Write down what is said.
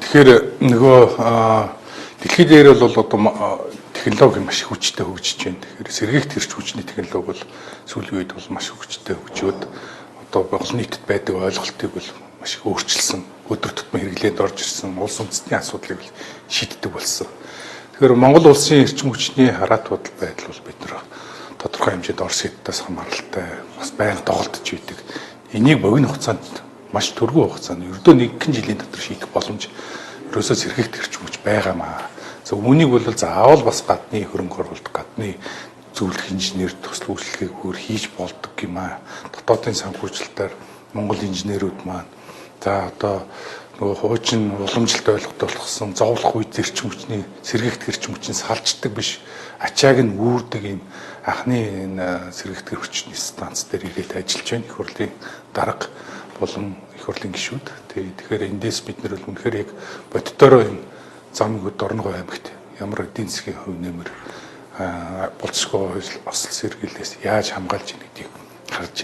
Тэгэхээр нөгөө дэлхий дээр бол одоо технологи маш их хүчтэй хөгжиж байна. Тэгэхээр сэргээгт эрч хүчний технологи бол сүүлийн үед бол маш хүчтэй хөгжөөд одоо олон нийтэд байдаг ойлголтыг бол маш их өөрчилсөн, өдөр тутмын хэрэглээнд орж ирсэн, улс үндэстний асуудлыг бол шийддэг болсон. Тэгэхээр Монгол улсын эрчим хүчний хараат бодол байдал бол бид нар тодорхой хэмжээнд Орос Хятадаас хамааралтай бас байнга доголдож байдаг. Энийг богино хугацаанд, маш түргэн хугацаанд, ердөө нэгэн жилийн дотор шийдэх боломж ерөөсөө сэргээгт эрчим хүч байгаамаа. За, үүнийг бол заавал бас гадны хөрөнгө оруулалт, гадны зөвлөх инженер төсөл үйлчлэгийг өөр хийж болдог юм аа. Дотоодын санхүүжилтээр Монгол инженерүүд маань за одоо нөгөө хуучин уламжлалт ойлголт болгосон зовлох үед эрчим хүчний, сэргээгт эрчим хүчин салждаг биш, ачааг нь үүрдэг юм анхны энэ сэргээгт хүчний станц дээр ирээд ажиллаж байна. Их хурлын дарга болон их хурлын гишүүд. Тэгэхээр эндээс бид нар бол үнэхээр яг бодитоороо энэ замыг Дорногов аймагт ямар эдийн засгийн хувь нэмэр, болцсгоо осол сэргийлээс яаж хамгаалж ийн гэдгийг харж